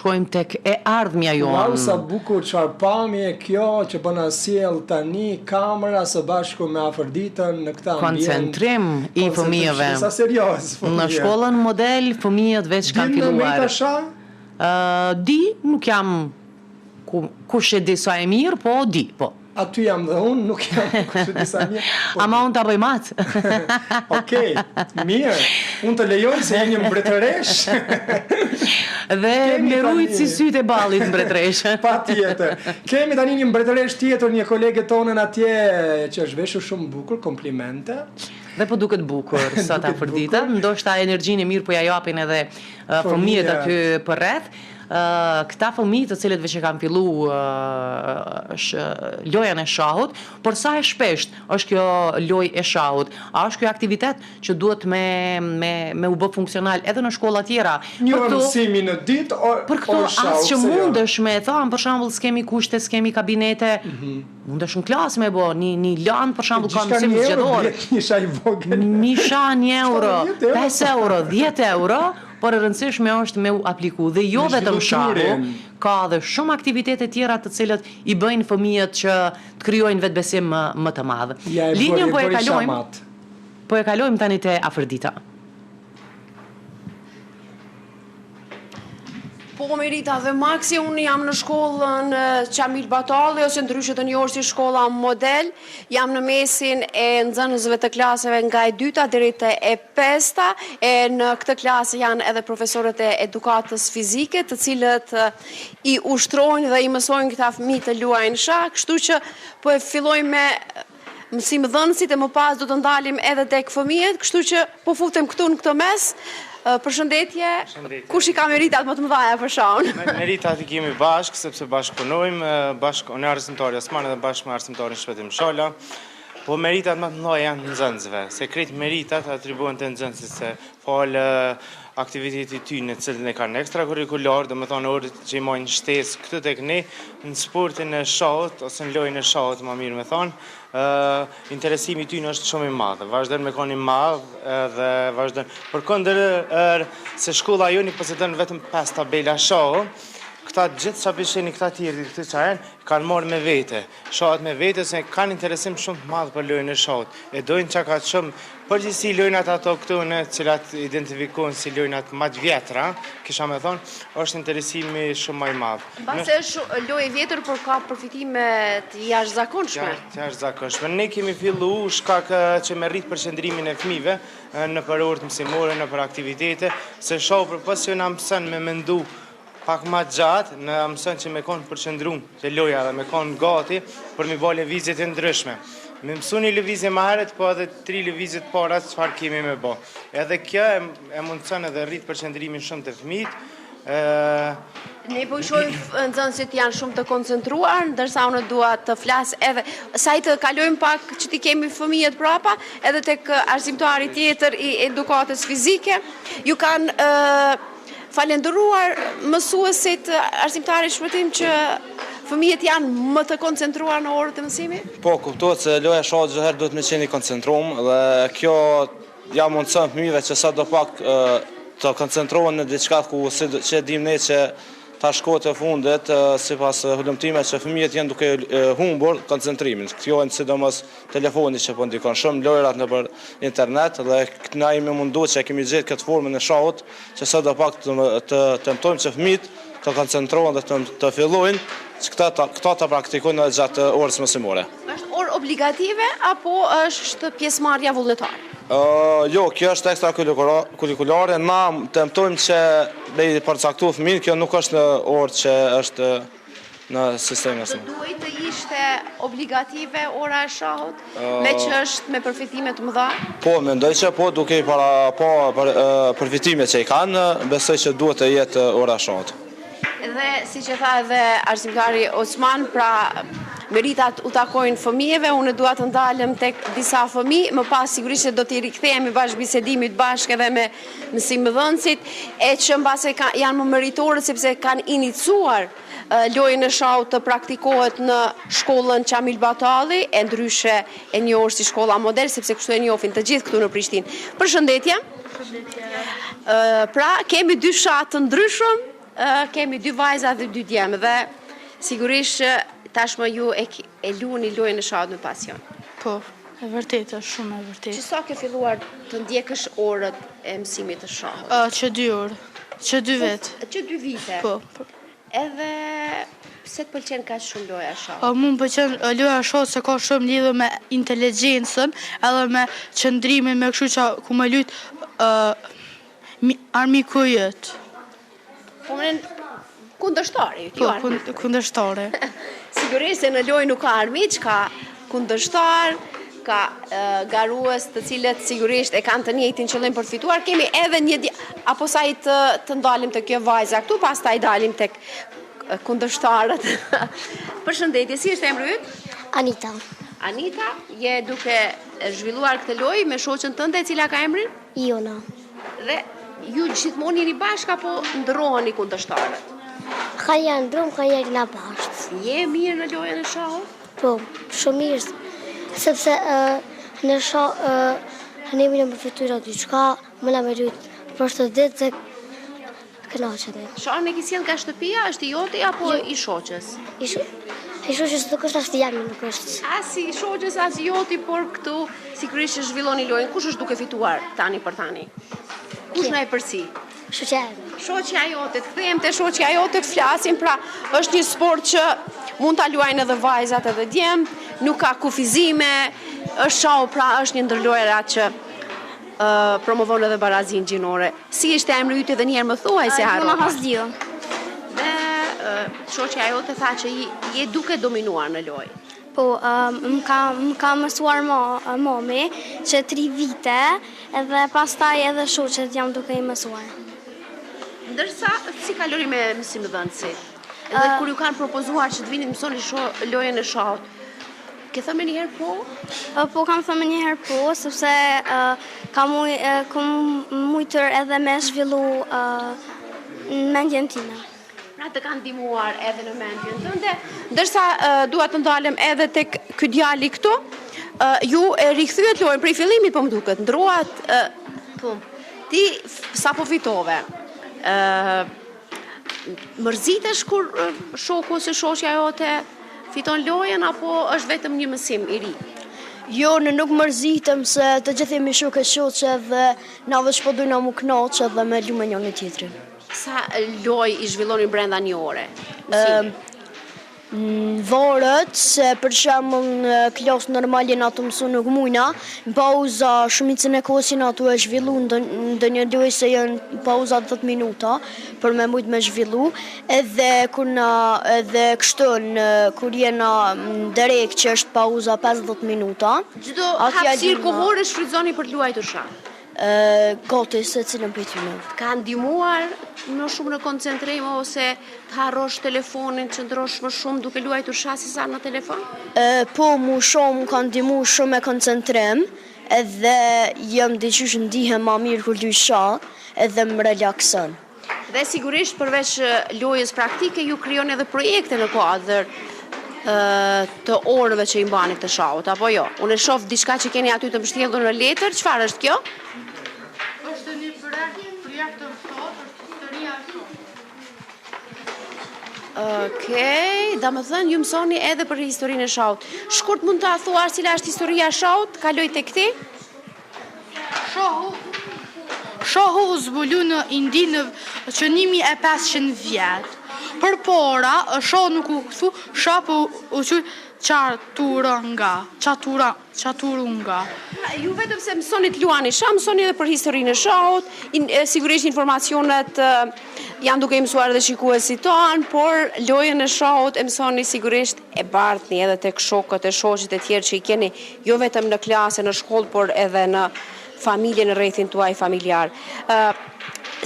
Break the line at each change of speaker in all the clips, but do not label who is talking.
shkojmë tek e ardhmja
Wow
jonë.
sa bukur çfarë pamje kjo që po na sjell tani kamera së bashku me Afërditën në këtë ambient.
Koncentrim i
Koncentrim,
fëmijëve.
shiko sa serioz
Në
fëmijët.
shkollën model fëmijët veç kanë
Din me
filluar.
Merita shah?
Ë di, nuk jam ku, kush e di sa e mirë, po di, po.
Aty jam dhe unë, nuk jam kush e di sa mirë. Po
Ama unë ta bëj mat.
Okej, mirë. Unë të lejoj se je një mbretëreshë.
Dhe
Kemi
me rujt si
tani
sytë e ballit mbretëreshë.
Patjetër. Kemi tani një mbretëreshë tjetër, një kolege tonën atje që është veshur shumë bukur, komplimente.
Dhe po duket bukur sot
Duket
Afërdita,
bukur.
ndoshta energjinë e mirë po ja japin edhe fëmijët aty
Fëmijët.
përreth. Këta fëmijë të cilët veç e kanë fillu lojën e shahut, por sa e shpesht është kjo lojë e shahut? A është ky aktivitet që duhet me me me u bë funksional edhe në shkolla tjera?
Një
Për
orë
këto
mësimi në ditë, or,
për këto
orë
as
shahu,
që
pse jo?
mundesh me e thanë, për shembull s'kemi kushte, s'kemi kabinete, mundesh në klasë me bo, një një landë për shembull ka
Gjithçka
mësim
një euro
zgjedhor.
blet një shah i vogël.
Një shah një euro,
70 euro.
5 euro, 10 euro, por e rëndësishme është me u apliku dhe jo
Me
vetëm
zhvillu
shahu,
trurin.
ka dhe shumë aktivitete tjera të cilët i bëjnë fëmijët që të krijojnë vetbesim më, më të madh.
Ja e bëri,
Linjën
e
po e
bëri
kalojmë,
shamat.
po e kalojmë tani te Afërdita.
Po Merita dhe Maksi, unë jam në shkollën Qamil Batalli, ose ndryshe të njohur si shkolla model. Jam në mesin e nxënësve të klaseve nga e dyta deri te e pesta, e në këtë klasë janë edhe profesorët e edukatës fizike, të cilët i ushtrojnë dhe i mësojnë këta fëmijë të luajnë shah, kështu që po e fillojmë me mësimdhënësit e më pas do të ndalim edhe tek fëmijët, kështu që po futem këtu në këtë mes. Përshëndetje. Kush i ka meritat më të mëdha për shahun?
Meritat i kemi bashkë, sepse bashkë punojmë, bashkë unë arsimtari Osman edhe bashkë me arsimtarin Shpëtim Shala. Po meritat më të mëdha janë nxënësve, se krejt meritat atribuohen te nxënësit se falë aktivitetit tyne të cilin e kanë ekstrakurrikular, domethënë orët që i majnë shtesë këtu tek ne, në sportin e shahut ose në lojën e shahut më mirë me thonë, interesimi i tyne është shumë i madh, vazhdon me kon i madh edhe vazhdon. Përkundër se shkolla jonë i posedon vetëm 5 tabela shahu, këta gjithë sa po i shihni këta tjerë këtu që janë, kanë marrë me vete. Shahat me vete se kanë interesim shumë të madh për lojën e shahut. E dojnë çka shumë përgjithësi lojnat autoktone, të cilat identifikohen si lojnat më të vjetra, kisha me thonë, është interesimi shumë më i madh.
Mbase është lojë e vjetër, por ka përfitime të jashtëzakonshme.
Të jashtëzakonshme. Ne kemi fillu shkak që me rrit përqendrimin e fëmijëve nëpër orët mësimore, nëpër aktivitete, se shahu përpos që na mëson me mendu pak ma gjatë, na mëson që me konë përqendrum te loja dhe me konë gati për mi bo lëvizjet e ndryshme. Me mësu një lëvizje ma herët, po edhe tri lëvizjet para çfarë kemi me bo. Edhe kjo e, e mundëson edhe rrit përqendrimin shumë të fëmijët.
Ne po i shohim nxënësit janë shumë të koncentruar, ndërsa unë dua të flas edhe sa i të kalojmë pak që t'i kemi fëmijët prapa, edhe tek arsimtari tjetër i edukatës fizike. Ju kanë Falënderuar mësuesit, arsimtari Shpëtim që fëmijët janë më të koncentruar në orët e mësimit?
Po, kuptohet se loja e shahut çdo herë duhet me qenë i koncentrum dhe kjo ja mundëson fëmijëve që sado pak të koncentrohen në diçka ku si që e dimë ne që tash kohët e fundit sipas hulumtimeve që fëmijët janë duke humbur koncentrimin. Kjo janë sidomos telefoni që po ndikon shumë, lojërat nëpër internet dhe na jemi mundu që e kemi gjetë këtë formën e shahut që sado pak të, të tentojmë që fëmijët të koncentrohen dhe të, të fillojnë që këta ta, këta ta praktikojnë edhe gjatë orës mësimore.
Është orë obligative apo është pjesëmarrja vullnetare?
Uh, jo, kjo është ekstra kurrikulare, na tentojmë që me i përcaktu fëmijën, kjo nuk është në orë që është në sistemin
arsimor. Do duhej të ishte obligative ora e shahut, meqë është me përfitime të mëdha?
Po, mendoj që po, duke i para po për, përfitimet që i kanë, besoj që duhet të jetë ora e shahut.
Dhe siç e tha edhe arsimtari Osman, pra meritat u takojnë fëmijëve, unë dua të ndalem tek disa fëmijë, më pas sigurisht që do t'i rikthehemi bashkëbisedimit bashkë edhe me mësimdhënësit, e që mbase janë më meritorët sepse kanë inicuar lojën e shahut të praktikohet në shkollën Qamil Batalli, e ndryshe e njohur si shkolla model, sepse kështu e njohin të gjithë këtu në Prishtinë. Përshëndetje. Përshëndetje. Pra, kemi dy shah të ndryshëm. Kemi dy vajza dhe dy djem dhe sigurisht që tashmë ju e, e luani lojën e shahut me pasion.
Po, e vërtetë është shumë e vërtetë.
Që sa ke filluar të ndjekësh orët e mësimit të
shahut? Që dy orë, që dy po, vjet.
Që dy vite?
Po, po.
Edhe pse të pëlqen kaq shumë loja e shahut?
Mu më pëlqen loja e shahut se ka shumë lidhje me inteligjencën edhe me qëndrimin me kështu që ku me lujt armiku
jot. Po më kundërshtari,
jo po, kundërshtari.
Sigurisht se në lojë nuk ka armiq, ka kundërshtar, ka garues të cilët sigurisht e kanë të njëjtin qëllim për të fituar. Kemi edhe një apo sa i të, të ndalim te kjo vajza këtu, pastaj dalim tek kundërshtarët. Përshëndetje, si është emri yt?
Anita.
Anita, je duke zhvilluar këtë lojë me shoqen tënde e cila ka emrin?
Jona.
Dhe ju gjithmonë jeni bashkë apo ndërroheni kundërshtarët?
Kanjëherë ndërrojmë, kanjëherë jena bashkë.
Je mirë në lojën e shahut?
Po, shumë mirë, sepse në shah ne mujna me fitu diçka, mujna me lujt për çdo ditë dhe kënaqemi.
Shahun e ke sjellë nga shtëpia, është i joti apo jo. i shoqes?
I sho i shoqes nuk është as i jemi nuk
është. As i shoqes as i joti, por këtu sigurisht që zhvilloni lojën. Kush është duke fituar tani për tani? Kush në epërsi?
Shoqja ime.
Shoqja jote, të kthehem te shoqja jote, të flasim, pra është një sport që mund ta luajnë edhe vajzat edhe djem, nuk ka kufizime, është shahu, pra është një ndër lojërat që promovon edhe barazinë gjinore. Si ishte emri yt edhe një herë më thuaj se harrova.
Jona Hazdiu.
Dhe shoqja jote tha që je duke dominuar në lojë.
Po, më ka, më ka mësuar mo, momi që tri vite edhe pastaj edhe shoqet jam duke i mësuar.
Ndërsa, si kaloni me mësimdhënësit? Edhe kur ju kanë propozuar që të vini të mësoni sho, lojën e shahut, ke thënë menjëherë
po? Po, kam thënë menjëherë po, sepse kam muj, kam mujtur edhe me zhvillu mendjen time.
Pra të ka ndihmuar edhe në mendjen tënde, ndërsa dua të ndalem edhe tek ky djali këtu. Ju e rikthyet lojën prej fillimit po më duket, ndruat po. Ti sapo fitove. Ë mërzitesh kur shoku ose shoqja jote fiton lojën apo është vetëm një mësim i
ri? Jo, ne nuk mërzitem se të gjithë jemi shokë e shoqe dhe na veç po dojna mu knaq edhe me lu me njëri tjetrin.
Sa lojë i zhvilloni brenda një ore?
Varet se për shembull në klasë normal jena tu mësu nuk mujna, në pauza shumicën e kohës jena tu e zhvillu ndonjë lojë se janë pauza 10 minuta për me mujt me zhvillu, edhe kur na edhe kështu në kur jena në drekë që është pauza 50
minuta. Çdo hapësirë kohore shfrytëzoni për të luajtur shah.
Gati secilën prej
tyre. Të ka ndihmuar më shumë në koncentrim ose të harrosh telefonin, të qëndrosh më shumë duke luajtur shah se sa në telefon?
Po, mu shumë më ka ndihmu shumë me koncentrim, edhe jam diqysh ndihem ma mirë kur luj shah, edhe më relakson.
Dhe sigurisht përveç lojës praktike ju krijoni edhe projekte në kuadër të orëve që i mbani të shahut, apo jo? Unë e shoh diçka që keni aty të mbështjellur në letër, çfarë është
kjo? Është një projekt, projekt të shahut, është historia e shahut.
Okej, domethënë ju mësoni edhe për historinë e shahut. Shkurt mund ta thuash cila është historia e shahut? Kaloj tek ti.
Shahu Shahu u zbulu në Indi në që 1500 vjet. Përpara, shahu nuk u thu shah po u qujt Chaturanga, Chatura, Chaturunga.
Ju vetëm se mësoni të luani shah, mësoni edhe për historinë e shahut, in, sigurisht informacionet janë duke i mësuar edhe shikuesit tanë, por lojën e shahut e mësoni sigurisht e bartni edhe tek shokët e shoqet e tjerë që i keni jo vetëm në klasë e në shkollë, por edhe në familje në rrethin tuaj familjar.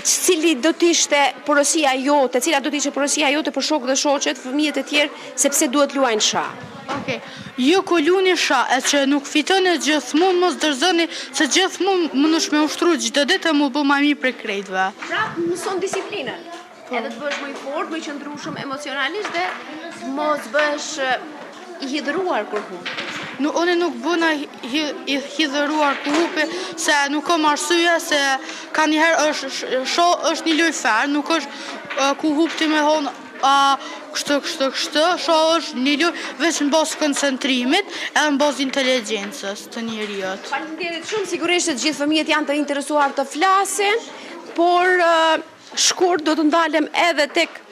Cili do të ishte porosia jote, cila do të ishte porosia jote për shokët dhe shoqet, fëmijët e tjerë, se pse duhet të luajnë
shah? Okej. Ju kur luni shah e që nuk fitoni gjithmonë mos dorëzoni se gjithmonë mundesh me ushtru çdo ditë e mu bo ma mirë prej
krejtve. Pra, mëson disiplinën. Edhe të bëhesh më i fortë, më i qëndrueshëm emocionalisht dhe mos bëhesh i hidhëruar kur
humb. Nuk, unë nuk bëna i hidhëruar kur hupi, se nuk kam arsye se kanjëherë është sho, është një lojë fer, nuk është. ku hup ti me thonë a kështu kështu kështu, shahu është një lojë veç në bazë koncentrimit edhe në bazë inteligjencës të njeriut.
Faleminderit shumë, sigurisht që të gjithë fëmijët janë të interesuar të flasin, por shkurt do të ndalem edhe tek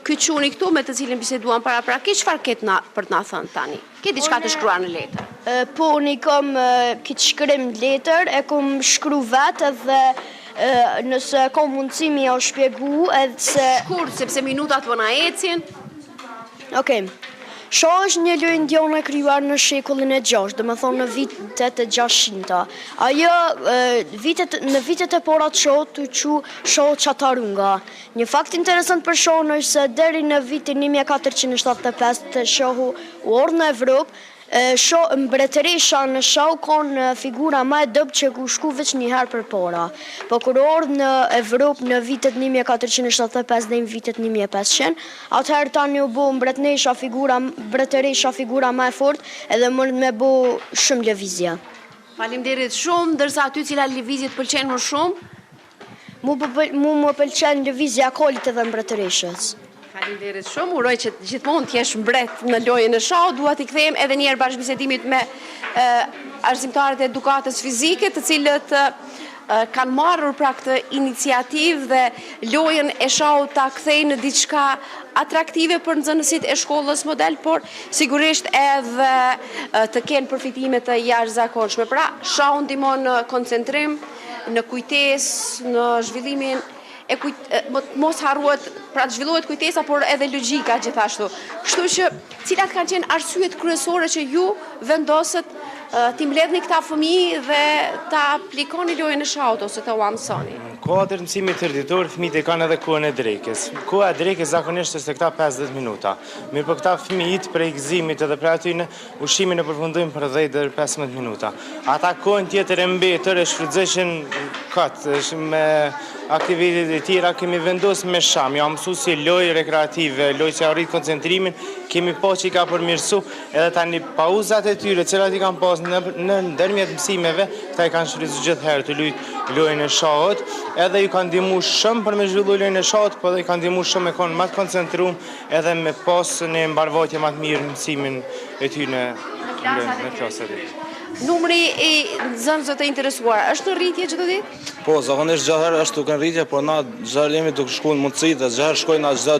ky çuni këtu me të cilin biseduam paraprakisht, çfarë ke për të na thënë tani? Ke diçka të shkruar në
letër? Po, unë i kom këtë shkrim në letër, e kom shkru vetë edhe nëse kom mundësi me jau shpjegu edhe se...
Shkurt, sepse minutat po na ecin.
Okej. Shahu është një lojë indiane e krijuar në shekullin e gjashtë, domethonë në vitet e gjashtëqindta. Ajo vitet, në vitet e para të shahut u qu shahu Chaturanga. Një fakt interesant për shahun është se deri në vitin 1475 të shahu u ardh në Evropë, shah, mbretëresha në shah u kon figura ma e dobët që u shku veç një herë përpara. Po kur u ardh në Evropë në vitet 1475 deri në vitet 1500, atëherë tani u bo mbretënesha figura, mbretëresha figura ma e fortë edhe mund me bo shumë lëvizje.
Faleminderit shumë, ndërsa aty cila lëvizje të pëlqen më shumë?
Mu më pëlqen lëvizja e kalit edhe mbretëreshës.
Faleminderit shumë, uroj që gjithmonë të jesh mbret në lojën e shahut. Dua t'i kthehem edhe një herë bashkëbisedimit me arsimtarët e edukatës fizike, të cilët kanë marrur pra këtë iniciativë dhe lojën e shahut ta kthejnë në diçka atraktive për nxënësit e shkollës model, por sigurisht edhe të kenë përfitime të jashtëzakonshme. Pra, shahu ndihmon në koncentrim, në kujtesë, në zhvillimin e kujt, mos harrohet, pra të zhvillohet kujtesa, por edhe logjika gjithashtu. Kështu që, cilat kanë qenë arsyet kryesore që ju vendosët t'i mbledhni këta fëmijë dhe ta aplikoni lojën e shahut ose të ua mësoni?
Në kuadër të mësimit tërëditor, fëmijët e kanë edhe kohën e drekës. Koha e drekës zakonisht është te këta 50 minuta. Mirëpo këta fëmijët prej gëzimit edhe prej atyne, Ushqimin e përfundojnë për 10 deri 15 minuta. Ata kohën tjetër e mbetur e shfrytëzojshin kot, me aktivitete të tjera, kemi vendos me shah, me ja mësu si lojë rekreative, lojë që ja rrit koncentrimin, kemi pa që i ka përmirësu, edhe tani pauzat e tyre, cilat i kanë pas në, në ndërmjet mësimeve, këta i kanë shfrytëzu gjithherë tu lujt lojën e shahut, edhe ju ka ndihmu shumë për me zhvillu lojën e shahut, po edhe i ka ndihmu shumë me konë ma të koncentrum, edhe me pas një mbarëvajtje ma të mirë në mësimin e tyne në klasat e tyre.
Numri i nxënësve të interesuar është në rritje çdo
ditë? Po, zakonisht çdo herë është duke në rritje, por na çdo herë jemi duke shku në mundësi dhe çdo herë shkojnë na çdo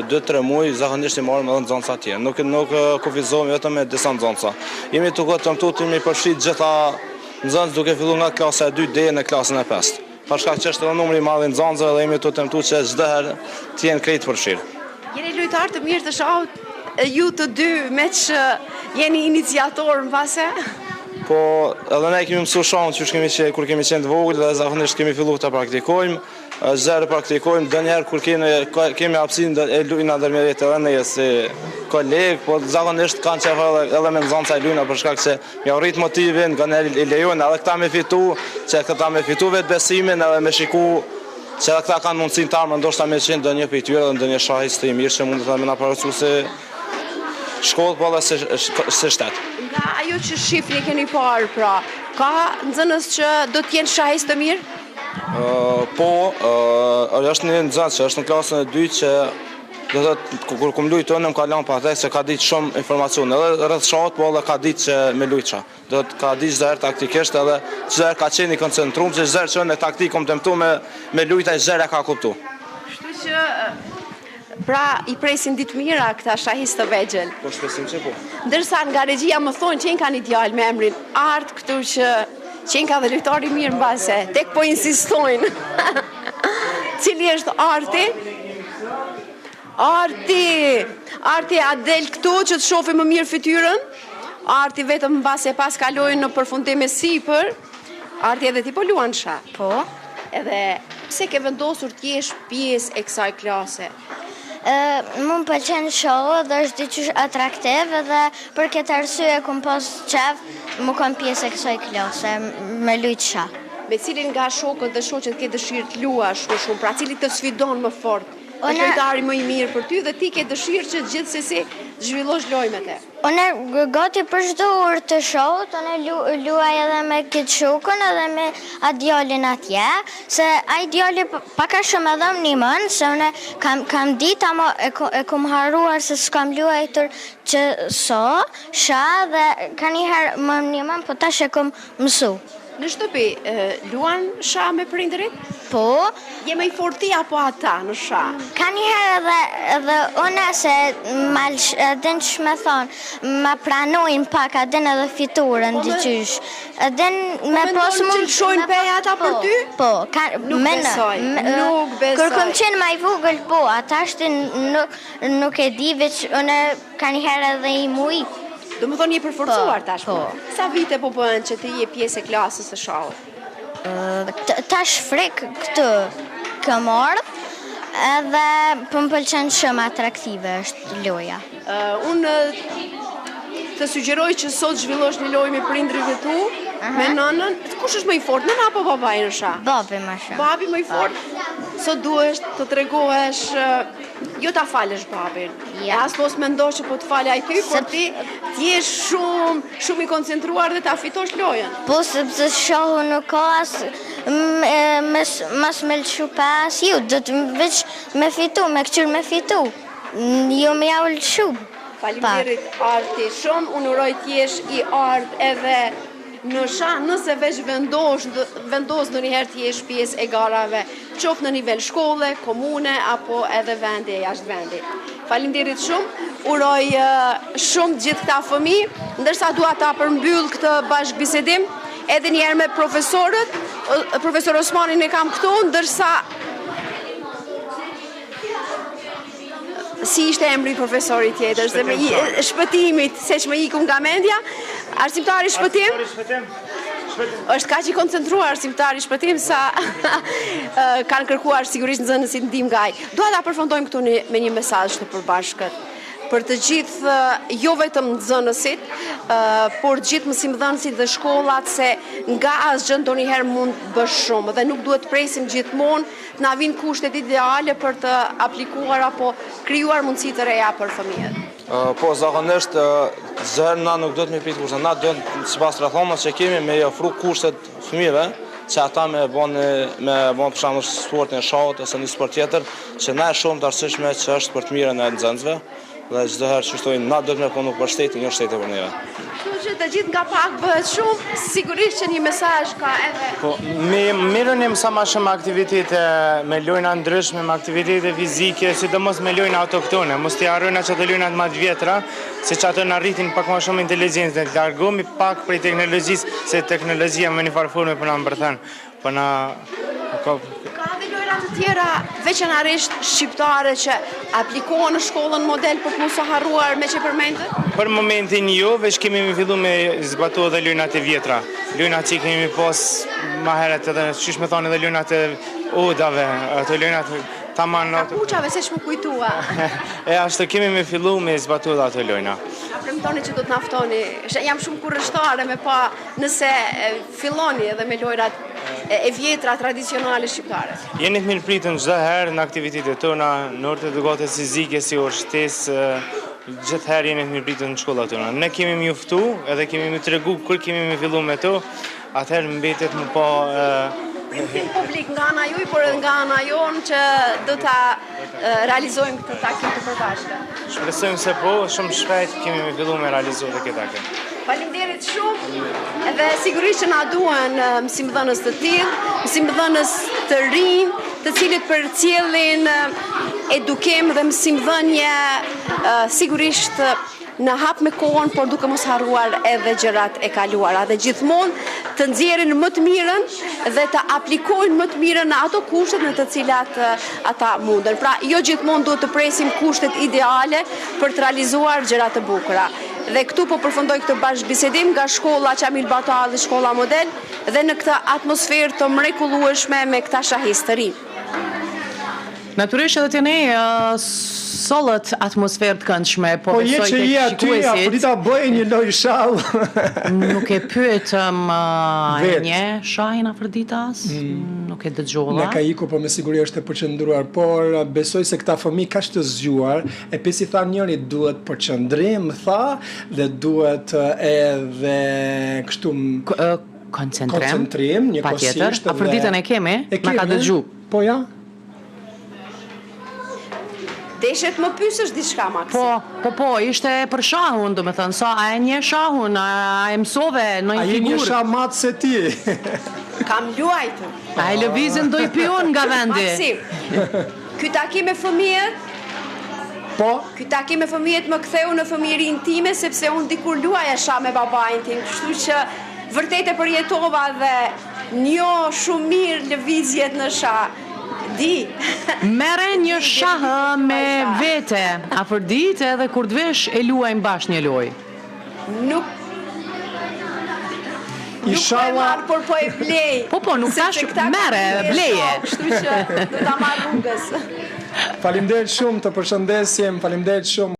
2-3 muaj, zakonisht i marrim edhe nxënësa tjerë. Nuk nuk kufizohemi vetëm me disa nxënësa. Jemi duke tentu me përfshi të gjitha nxënës duke filluar nga klasa e dytë deri në klasën e pestë. Për shkak që është edhe numri i madh i nxënësve dhe jemi tu tentu që çdo herë të jenë krejt të
përfshirë. Jeni lojtarë të mirë të shahut ju të dy meqë jeni iniciatorë mbase?
Po, edhe ne kemi mësu shahun qysh kemi qenë kur kemi qenë të vogël dhe zakonisht kemi fillu ta praktikojmë. Çdo herë praktikojmë, ndonjëherë kur kemi kemi hapësirë e lujna ndërmjet vete edhe ne si kolegë, po zakonisht kanë qejf edhe edhe me nxënësa e lujna për shkak se Jau rrit motivin, nganjëherë i lejojnë edhe këta me fitu, që këta me fitu vetëbesimin edhe me shiku që edhe këta kanë mundësinë të ardhmen ndoshta me qenë ndonjë prej tyre dhe ndonjë shahist i mirë që mundet edhe me na përfaqësu si shkollë po edhe si, si
shtet. Nga ajo që shifni keni parë pra, ka nxënës që do të jenë shahistë të
mirë? Po, është një nxënës që është në klasën e dytë që Do të thotë, kur kum lujt unë, më ka lanë pa tekst se ka ditë shumë informacione, edhe rreth shahut, po edhe ka ditë që me lujt shah. Do të thotë, ka ditë çdo herë taktikisht edhe çdo herë ka qenë i koncentrum, që çdo herë që unë taktikë kom tentu me me lujt ai çdo herë e ka
kuptu. Kështu që pra i presin ditë të mira këta shahistë të vegjël.
Po shpresojmë që
po. Ndërsa nga regjia më thonë që ka një djalë me emrin Art, këtu që qenka dhe lojtar i mirë mbase, tek po insistojnë. Cili është Arti? Arti! Arti, a del këtu që të shohim më mirë fytyrën? Arti vetëm mbase pas kaloi në përfundim e sipër. Arti edhe ti po luan
shah? Po.
Edhe pse ke vendosur të jesh pjesë e kësaj
klase? Mu më pëlqen shahu dhe është diqysh atraktiv edhe për këtë arsye kom pas qef mu kon pjesë e kësaj klase me lujt
shah. Me cilin nga shokët dhe shoqet ke dëshirë të luash më shumë, pra cili të sfidon më fort? Është lojtari më i mirë për ty dhe ti ke dëshirë që gjithsesi të zhvillosh lojë me te.
Unë gati për çdo orë të shahut, unë luaj edhe me këtë shokun edhe me atë djalin atje, se ai djali pak a shumë edhe më ndihmon, se unë kam, kam ditë ama e, e kom harruar se s'kam luajtur që so, shah dhe kanjëherë më ndihmon, po tash e kom mësu.
Në shtëpi, luan shah me prindërit?
Po.
Je më i fortë ti apo ata në shah?
Kanjëherë edhe, edhe unë se ma din qysh me thonë, ma pranojnë pak, a din edhe fitoren, po diqysh. A din
po me pas mund... që lëshojnë pe ata për po,
ty? Po, ka,
nuk besoj, nuk besoj.
Kur kom qenë ma i vogël, po, ata është nuk, nuk e di, veç unë Kanjëherë edhe i muj.
Domethënë je përforcuar
po,
tashmë.
Po.
Sa vite po bëhen që ti je pjesë e klasës së shahut?
Tash frik këtu kam ardhë edhe po më pëlqen shumë atraktive është loja.
Unë të sugjeroj që sot zhvillosh një lojë me prindërit e tu, me nënën. Kush është më i fortë, nëna apo babai në shah?
Babi më shumë.
Babi më i fortë? Sot duhesh të tregohesh Jo ta falësh babin. Ja. As mos mendo që po të falë ai ty, por ti të jesh shumë, shumë i koncentruar dhe ta fitosh
lojën. Po sepse shahu nuk ka as me mas me lëshu pe as ju, do të veç me fitu, me këqyr me fitu. Jo me jau lëshu.
Faleminderit Arti shumë, unë uroj të jesh i artë edhe Në shah, nëse veç vendos, vendos ndonjëherë të jesh pjesë e garave, qoftë në nivel shkolle, komune apo edhe vendi e jashtë vendi. Faleminderit shumë, uroj shumë gjithë këta fëmijë, ndërsa dua ta përmbyll këtë bashkëbisedim edhe një herë me profesorët, profesor Osmanin e kam këtu, ndërsa Si ishte emri i profesorit tjetër, se më Shpëtimit, se që më iku nga mendja. Arsimtari Shpëtim? Është kaq i koncentruar arsimtari Shpëtim sa kanë kërkuar sigurisht nxënësit ndihmë nga ai. Dua ta përfundojmë këtu me një mesazh të përbashkët për të gjithë jo vetëm nxënësit, por gjithë mësimdhënësit dhe shkollat se nga asgjë ndonjëherë mund të bësh shumë dhe nuk duhet të presim gjithmonë Të na vijnë kushtet ideale për të aplikuar apo krijuar mundësi të reja për
fëmijët. Po, zakonisht, çdo herë na nuk duhet me prit kushtet, na duhet sipas rrethanave që kemi me i ofru kushtet fëmijëve, që ata me bo një, me bo për shembull sportin e shahut ose një sport tjetër, që na e shohim të arsyeshme që është për të mirën e nxënësve, Dhe çdo herë që thojnë, na duhet me punu për shtetin, jo shteti për
neve. Kështu që të gjithë nga pak bëhet shumë, sigurisht që një mesazh ka
edhe. Po, me merruni sa ma shumë aktivitete me lojna ndryshme, me aktivitete fizike, sidomos me lojna autoktone, mos t'i harrojna që ato lojnat ma të vjetra, se që ato na rritin pak ma shumë inteligjencën, të largohemi pak prej teknologjisë, se teknologjia me një farë forme po na mbërthen. Po na
ka Ka edhe lojra të tjera veçanërisht shqiptare që aplikohen në shkollën model për të mos u harruar meqë e
përmendët? Për momentin jo, veç kemi me fillu me zbatu edhe lojnat e vjetra. Lojnat që i kemi pas ma herët edhe, qysh me thonë edhe lojnat e odave, ato lojnat
taman ato. Kapuçave se ç'më kujtua.
E ashtu kemi me fillu me zbatu edhe ato lojna.
Na premtoni që do të na ftoni. Jam shumë kureshtare me pa nëse Filloni edhe me lojrat e vjetra tradicionale shqiptare.
Jeni të mirëpritun çdo herë në aktivitetet tona, në orët e edukatës fizike si orë shtesë, gjithherë jeni të mirëpritun në shkollat tona. Ne kemi me ju ftu edhe kemi me tregu kur kemi me fillu me to, atëherë mbetet me pa
Premtim publik nga ana juaj, por edhe nga ana jonë që do ta realizojmë këtë takim të
përbashkët. Shpresojmë se po, shumë shpejt kemi me fillu me realizu dhe këtë takim.
Faleminderit shumë dhe sigurisht që na duhen mësimdhënës të tillë, mësimdhënës të rinj, të cilët përcjellin edukim dhe mësimdhënie sigurisht në hap me kohën, por duke mos harruar edhe gjërat e kaluara dhe gjithmonë të nxjerrin më të mirën dhe të aplikojnë më të mirën në ato kushtet në të cilat ata munden. Pra, jo gjithmonë duhet të presim kushtet ideale për të realizuar gjëra të bukura. Dhe këtu po përfundoj këtë bashkëbisedim nga shkolla Qamil Batalli, shkolla model dhe në këtë atmosferë të mrekullueshme me këta shahistë të rinj.
Natyrisht edhe te ne sollët atmosferë të këndshme, po,
po besoj
tek
shikuesit. Po je që je aty, Afërdita bëje një lojë shahu.
Nuk e pyetëm a e njeh shahin Afërdita as, mm. nuk e dëgjova.
Na ka iku, po me siguri është e përqendruar, por besoj se këta fëmijë kaq të zgjuar, e pe si tha njëri duhet përqendrim, tha, dhe duhet edhe kështu
koncentrim,
koncentrim
njëkohësisht. Patjetër, Afërditën e kemi, e kemi, na ka dëgju.
Po ja.
Deshe të më pysësh diçka, Maksi?
Po, po, po, ishte për shahun, domethënë, sa, a e njeh shahun, a e mësove ndonjë
figurë? A e njeh shah ma se ti?
Kam luajtur.
A e lëvizin ndonjë pion nga vendi?
Maksi, ky takim me fëmijët,
Po?
Ky takim me fëmijët më ktheu në fëmijërinë time, sepse unë dikur luaja shah me babain tim, kështu që vërtet e përjetova dhe Njoh shumë mirë lëvizjet në shah. Di.
Merre një shah me vete, Afërditë edhe kur të vish e luajmë bashkë një lojë.
Nuk Nuk po e marr, por po e blej.
Po po, nuk thashë merre, bleje.
Kështu që do ta marr rrugës.
Faleminderit shumë, të përshëndesim, faleminderit shumë.